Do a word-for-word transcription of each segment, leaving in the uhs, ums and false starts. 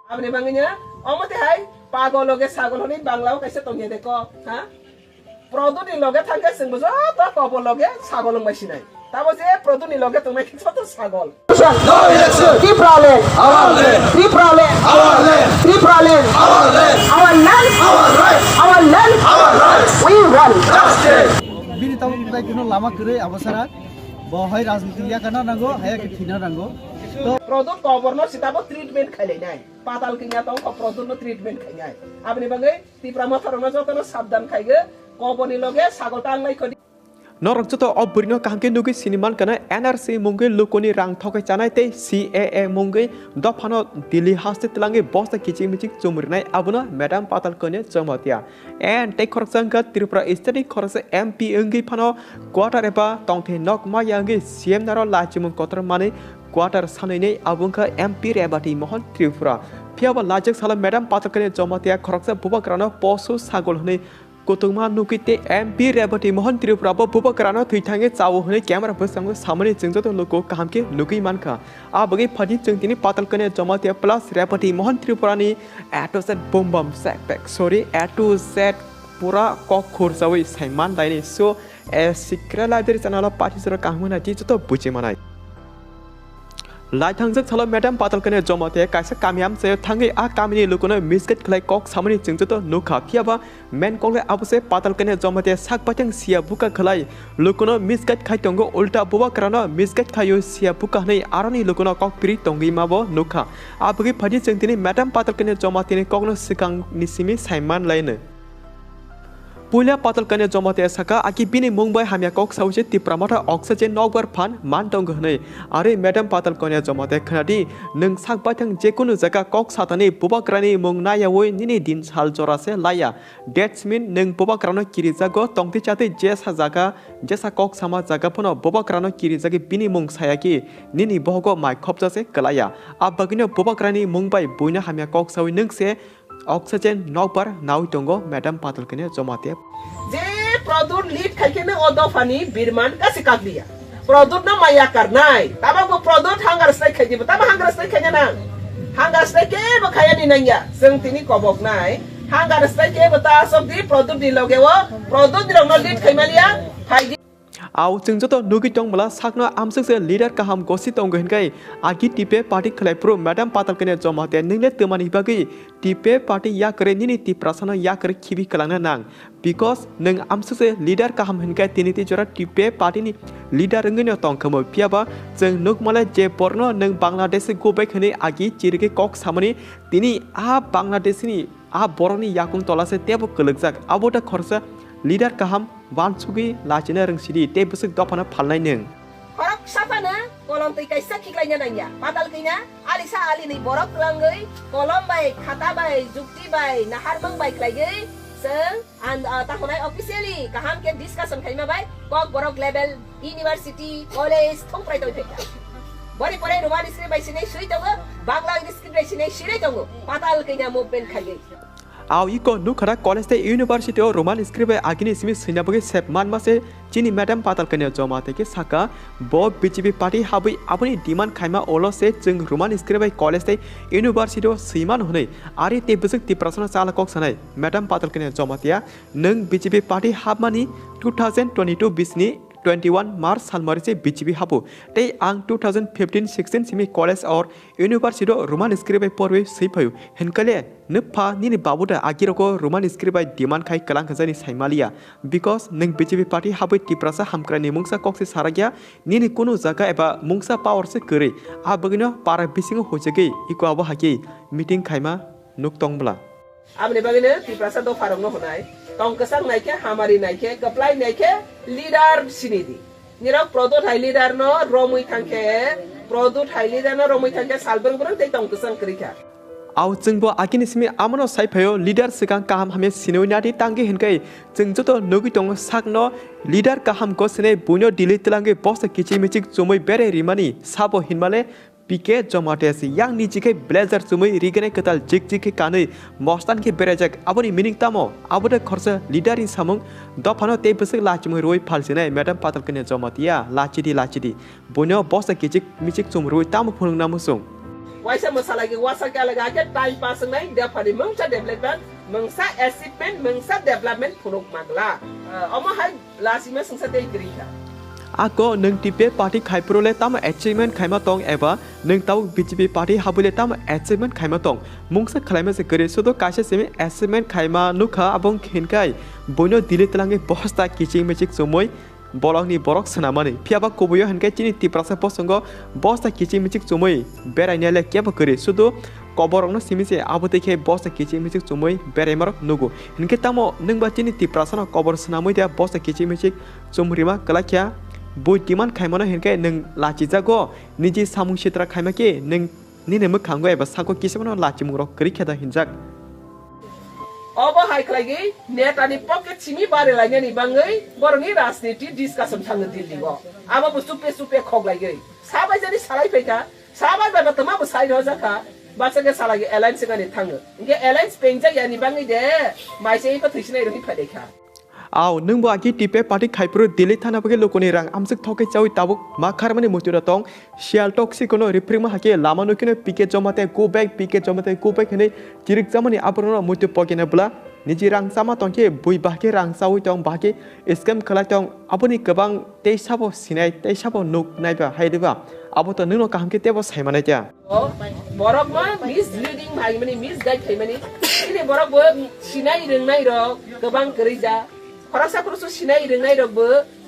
Aboni bagwino omo twi hai pagol loge sagol hwnwi Bangla o kaisa tongya de ko, ha? Produt ni loge thangkhe chwngbo joto kobor loge sagol wngbai sinai. Tamo je Produt ni loge tongnai khe joto sagol. No election. Tipraland. Our land. Tipraland. Our land. Tipraland. Our land. Our land. Our right. Our land. Our right. We want. Justice. Bini tabuk tai kuno lama kwrwi abo sara. Bo hai rajniti yakana nango, hai yakhe thina nango. To Produt koborno sitabo treatment khailainai. Patal kanya tongkho Produt no treatment khainai. Aboni bagwi Tipra motha rokno jotono sabdan khaigo. Koborni loge sagol tanglai khodi. Norok joto o bwrwino kaham khe nugwi sini mankana N R C mungwi lukuni rang thokai chanai tei C A A mungwi dophano Delhi haste twlangwi bosta kichik michik chumrinai abono Madam Patal Kanya Jamatia. And tei khoroksa wngkha Tripura state ni khoroksa M P wngwi phano quarter eba tongthai nok maya wngwi C M naro lachimung kotor manwi quarter sanwi nei abo wngkha M P Rebati Mohan Tripura. Phiyaba lajak salo Madam Patal Kanya Jamatia khoroksa bubagrano poso sagol hwnwi kutungma nukwi tei M P Rebati Mohan Tripura bo bubagrano thwi thangwi chao hwnwi camera bwskango samani chwng joto luku kaham khe nugwi mankha. A bagwi phaidi chwng tini Patal Kanya Jamatia plus Rebati Mohan Tripura ni A to Z bombom sekpek, sorry, A to Z pura kok khurjawi saiman laini. So, a secret library channel o pathi jora kaham hwnwi di joto buji manai. Lai thangjak salo Madam Patal Kanya Jamatia kaisa kami amchaio thangwi a kamini lukuno misguide khlai kok samani chwng joto nukha. Phiyaba main kok le abo se Patal Kanya Jamatia sak baithang siya buka khlai lukuno misguide khai tongo, ulta bubagrano misguide khaio siya buka hwnwi aroni lukuno kok piri tongwi mabo nukha. A bagwi phaidi chwng tini Madam Patal Kanya Jamatia ni kokno swkang ni simi saiman laino. Puila Patal Kanya Jamatia saka, aki bini mung bai hamya kok sawi se Tipra Motha oxygen nokbar phan man tongo hwnwi. Are Madam Patal Kanya Jamatia khwnadi, nwng sak baithang jekunu jaga kok satani bubagrani mung nayawi nini din sal jora se laya. That's mean nwng bubagrano kirijago tongtwi chatwi jesa jaga, jesa kok sama jaga phano bubagrano kirijagwi bini mung sayaki nini bohogo mai khopja se kwlaiya. A bagwino bubagrani mung bai buino hamya kok sawi nwng se oxygen nokbar nawi tongo Madam Patal Kanya Jamatia. Je Produt lead khai khe nang o dophani birman kasi kakliya. Produt no maya karnai. Tamo bo Produt hangar stay khai dibo. Tamo hangar stay khai nang. Hangar stay ke bo khaya ni nangya. Seng tini kobok nai. Hangar stay ke bo ta sok di Produt ni loge o. Produt ni rok no lead khai maliya. Phai di. Au chwng joto nugwi tong bwla sakno amswk se leader kaham gosi tongo hinkai agi T P F party khwlai phuru Madam Patal Kanya Jamatia nwng le twmani bagwi T P F party yakarwi nini Tiprasano yakarwi khibi kwlangna nang, because nwng amswk se leader kaham hinkai tini tei jora T P F party ni leader wngwino tongkhamu, phiyaba chwng nukmale je borno nwng Bangladesh go back hwnwi agi chirigwi kok samani tini a Bangladesh ni a borokni yakung tola se teibo kwlwkjak, abo da khoroksa leader kaham wansugwi lachina rwngsidi tei bwswk dophano phalnai nwng. Khorok saphano kolom twi kaisa khiklaina nangya. Patal kanya alisa alinwi borok twlangwi kolom bai, khata bai, jukti bai, naharmang bai khlaiwi chwng an, ah, tahonai officially kaham khe discussion khaima bai kok borok level university, college thung prai tongwi phaikha. Bori pore Roman script bai sinai swi tongo, Bangla script bai sinai sinai tongo. Patal kanya movement khaiwi. Au iko nukhara college tei university o Roman script bai agini simi swina bagwi sep manma se chini Madam Patal Kanya Jamatia khe saka, bo B J P party habwi aboni demand khaima olo se chwng Roman script bai college tei university o swimano hwnwi ari tei bwswk Tiprasano chala kok sanai. Madam Patal Kanya Jamatia, nwng B J P party habmani two thousand twenty-two bisni twenty-one March salmari se B J P habu tei ang two thousand fifteen sixteen simi college or university o Roman script bai porwi swi phaio. Hinkale nwpha nini babu da agirogo Roman script bai demand khai kwlang khajani saimaliya, because nwng B J P party habwi Tiprasa hamkrai ni mungsa kok se sarakya, nini kunu jaga eba mungsa power se kwrwi. A bagwino para bisingo huchegwi iko abo hakhe meeting khaima nuk tong bwla. Aboni bagwino Tiprasa dopharokno hwnai, tong kwchang nai khe, hamari nai khe, kwplai nai khe, leader sini di. Nirok Produt hai leader no romwi thang khe, Produt hai leader no romwi thang khe, salbrwng brwng tei tong kwchang kwrwi kha. Au chwngbo akini simi amono sai phaio, leader swkang kaham hamya sinwi nadi tangwi hinkai chwng joto nugwi tongo sakno, leader kaham gosinai buino Delhi twlangwi bosta kichik michik chumui berai rimani sabo hinmale P K Jamatia se yang ni chikhe blazer chumui rigenai kwtal jik jik khe kanwi mostan khe berajak. Aboni meaning tamo? Abo de khorsa leader ni samung. Dophano tei bwswk lachimui rwi phalsinai Madam Patal Kanya Jamatia, lachidi lachidi. Boino bosta kichik michik chum rwi tamo phunukna muchung. Waisa mwsalagi wasa khe alaga khe time pass wngnai, dephani mungsa development, mungsa achievement, mungsa development phunuk mangla. Ah, omo hai lasima sungsa tei kwrwi kha. Ako nwng T P F party khaiphuru le tamo achievement khaima tong eba nwng tabuk B J P party habwi le tamo achievement khaima tong? Mungsa khwlaima se kwrwi, sudu kaisa simi achievement khaima nukha, abo wngkha hinkai buino Delhi twlangwi bosta kiching michik chumui bolongni borok swnamani. Phiyaba kubuio hinkhe chini Tiprasa bosongo bosta kiching michik chumui berainai le kebo kwrwi, sudu koborokno simi se abo tei khe bosta kiching michik chumui beraimarok nugo. Hinkhe tamo nwngba chini Tiprasano kobor swnamwi de bosta kiching michik chumrima kwlakya? Bui demand khaimano hinkhe nwng lachijago, niji samung sitra khaima khe nwng nini mwkhango eba sako kisa phano lachimungrok kwrwi khe da hinjak. Obo hai khlaigwi netani pocket simi bari lainani bangwi borokni rajniti discussion thango Delhi o. Abo bo supe supe khok laigwi. Sabai jani salai phaikha, sabai bai batama bo sai rw jakha, bachakhe salai alliance wngani thango. Hinkhe alliance pengjak yani bangwi de, maisa iko thwisinai rwgwi phailaikha. Ao, nwngbo agi T P F party khaiphuru Delhi thana bagwi lukuni rang amswk thokwi chawi tabuk ma kharmani muitu da tong. Sial toxic no riphringma hakhe lama nukino P K Jamatia go back, P K Jamatia go back hinwi chirikjamani aborokno muitu pokina bwla niji rang chama tongkhe bui bahkhe rang chawi tong, bahkhe scam khlai tong, aboni kwbang tei sabo sinai tei sabo nuk naiba hai diba? Abo to nwngno kaham khe tebo sai manai kha. O, borok ma misleading hai mani, misguide khai mani. Ini borok bo sinai rwngnai rok kwbang kwrwi ja. Khoroksa khoroksa sinai rwngnai rok bo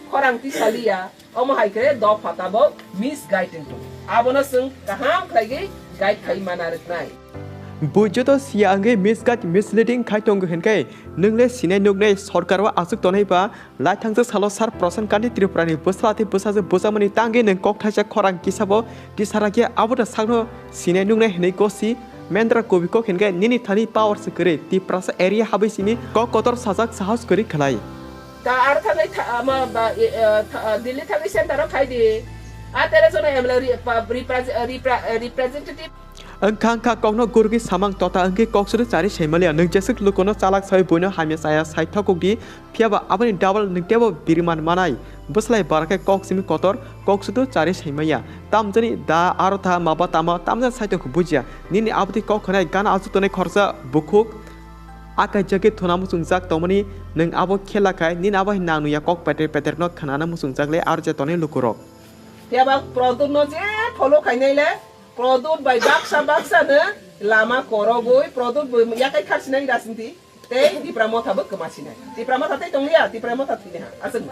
khorang tisaliya. Omo hai khe dopha tabok misguide wng tong. Abono chwng kaham khlai gwi guide khai mana rwknai. Bujo to siya wngwi misguide, misleading khai tongo hinkhe, nwng le sinai nuknai sorkar o aswk tonai ba? Lai thangjak salo Sir Prasant Kanti Tripura ni bwsla tei bwsajwk bwchamani tangwi nwng kok thaisa khorang kisa bo tisara khe abo da sakno sinai nuknai hinwi gosi Mendra Kobi kok hinkhe nini thani power se kwrwi Tiprasa area habwi simi kok kotor sajak sahos kwrwi khlai. Ta ar thangwi tha-, ama ba, e, e, tha-, Delhi thangwi center o khai di. A tere jono M L A re-, pa-, repre-, repre-, representative. Wngkha wngkha kokno gurugwi samang tota wngkhe kok sudu chari saimaliya. Nwng jeswk lukuno chalak sawi buino hamya chaya sai thokokdi, phiyaba aboni double nwng teibo biriman manai. Bwslai bara khe kok simi kotor, kok sudu chari saimaya. Tamjani da aro tha maba tama tamjani saitok bujiya. Nini abotwi kok khwnai gana aswk tonwi khoroksa bukhuk. Akaijagwi thuna muchungjak tongmani nwng abo khela khai nini abo hai nangnuya kok peter peterno khwnana muchungjak le aro je tonwi lukurok. Phiyaba Produtno je follow khainai le, Produt bai baksa baksa no lama korogwi, Produt bo yakai khaksinai rajniti tei Tipra Motha bo kwmasinai. Tipra Motha tei tongliya, Tipra Motha thwinaha, aswk.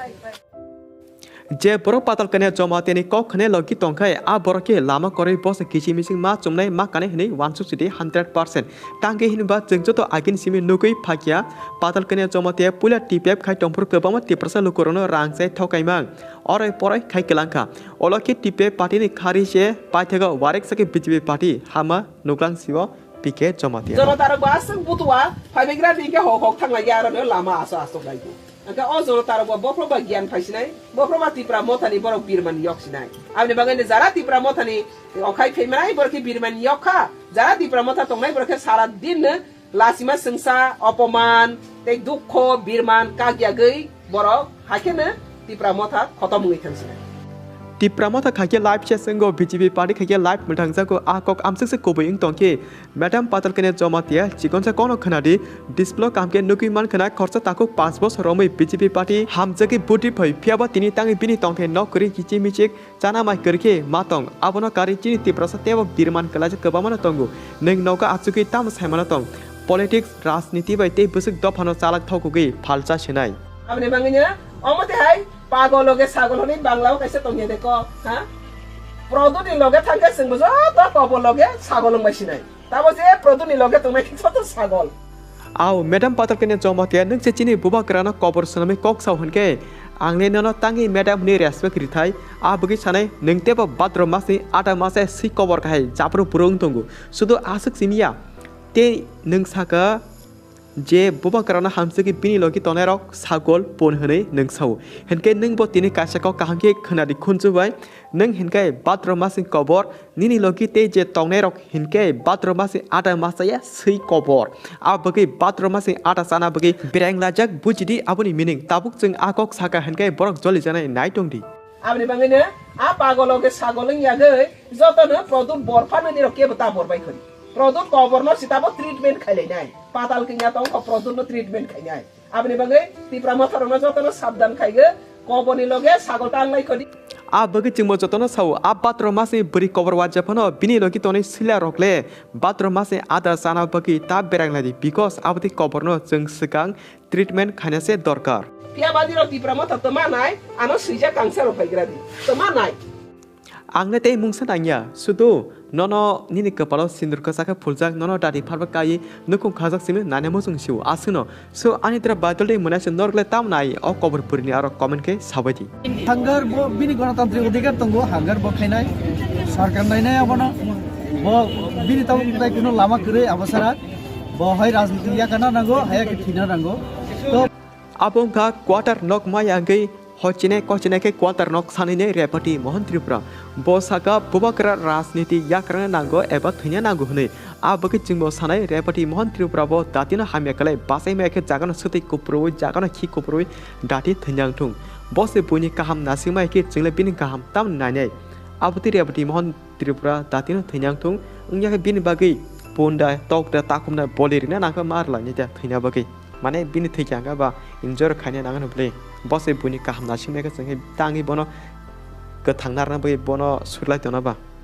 Je borok Patal Kanya Jamatia ni kok khwnai logi tongkhai, a borok khe lama korwi bosa kiching miching ma chumnai ma kanai hwnwi uansuk sidi hundred percent. Tangwi hinba chwng joto agini simi nugwi phakya, Patal Kanya Jamatia puila T P F khai tongphuru kwbangma Tiprasa lukurokno rang chai thokaimang. Oroi poroi khai kwlangkha. Olo khe T P F party ni khari se paithago, warek sakhe B J P party hama nuklang sio P K Jamatia. Jono tarok bo aswk butua, phaibaikra di khe hok hok thanglaikya aro no lama aso aso khlaidu. Angkhe o jono tarok bo bophro ba giyan phaisinai, bophro ba Tipra Mothani borok birmani yok sinai. Aboni bagwi no jara Tipra Mothani okhai phaimanai borok khe birmani yok kha, jara Tipra Motha tongnai borok khe sara din no Lasima swngsa, opoman, tei dukho, birman, kakyagwi borok, haikheno Tipra Motha khotom wngwi thangsinai. Tipra Motha khaikhe live se swngo, B J P party khaikhe live mwthangjago, a kok amsukse kubui wng tongkhe. Madam Patal Kanya Jamatia, chikonsa kono khwnadi, display kaham khe nugwi mankhwna khorsa takhuk panch bosor romwi B J P party hamjagwi vote riphai, phiyaba tini tangwi bini tongthai nok kwrwi kichik michik, chana mai kwrwi khe ma tong, abono karwi chini Tiprasa teibo birman kwlaijak kwbangmano tongo. Nwng nogo achugwi tamo saimano tong? Politics, rajniti bai tei bwswk dophano chalak thokugwi phalcha sinai. Aboni bagwino omo tei hai pagol loge sagol hwnwi Bangla o kaisa tongya de kok, ha? Produtni loge thangkhe chwngbo joto kobor loge sagol wngbai sinai. Tamo je Produtni loge tongnai khe joto sagol. Ao, Madam Patal Kanya Jamatia, nwng se chini bubagrano kobor swnamwi kok sao hwnkhe, ang le nono tangwi madam hwnwi respect rithai. A bwgwi sanai, nwng teibo bhadro masni atta masa swi kobor kahai japro bwrwi wng tongo. Sudu aswk simiya. Tei nwng saka je bubagrano hamsugwi bini logi tongnairok sagol pon hwnwi nwng sao. Hwnkhe nwngbo tini kaisa kok kaham khe khwnadi khunju bai. Nwng hinkhe bhadro masni kobor, nini logi tei je tongnairok hinkhe bhadro masni atta masa ya swi kobor. A bwgwi bhadro masni atta chana bwgwi bereng lajak, bujidi aboni meaning. Tabuk chwng a kok saka hinkhe borok joli janai nai tongdi. Aboni bagwino a pagolo khe sagol wng yagwi jotono Pradyot bor phano nirok kebo ta bor bai khori. Pradyot koborno sitabo treatment khailainai. Patal kinya tongkho Pradyotno treatment khainai. Aboni bagwi Tipra Motharokno jotono sabdan khaigo, koborni loge sagol tanglai khodi. A bagwi chwngbo jotono sao, a bhatro masni bwrwi kobor waja phano bini logi tonwi swila rokle bhatro masni ada chana bagwi ta berang lai di, because aboni koborno chwng swkang treatment khaina se dorkar. Phiya ba nirok Tipra Motha tongma nai, ano swijak kangsa rok phaigra di. Tongma nai. Ang le tei mungsa nangya, sudu nono nini kwpalo sindur kwchak khe phuljak, nono dati pharba kai nukhung khajak simi nani muchung sio aswkno. So ani tra badol de mwnai se norok le tam nai o kobor purini aro comment khe sabai di. Hangar bo bini gonotantri odhikar tongo, hangar bo khainai, sarkar nainai abono, bo bini tabuk tai kuno lama kwrwi abo sara, bo hai rajniti yakana nango, hai khe thina nango. To Abo wngkha quarter nok maya wngwi hochine kochine khe quarter nok sanwi nai Rebati Mohan Tripura. Bo saka bubagra rajniti yakrangna nango eba thwina nango hwnwi. A bagwi chwngbo sanai Rebati Mohan Tripura bo datino hamya khlai bachai maya khe jagano swtwi kuphurwi jagano khi kuphurwi dati thwina wngthung. Bo se buini kaham naisingmaya khe chwngle bini kaham tamni nainai. Abotwi Rebati Mohan Tripura datino thwina wngthung, wngya khe bini bagwi punda, tokda, takhumda, boli rina nangkha ma rwlainai da thwina bagwi. Mane bini thwi khe ang ba enjoy khaina nangani bwle. Bo se buini kaham naisingmaya khe chwng khe tangwi bono kwthang narwkna bagwi bono surlai tongna ba.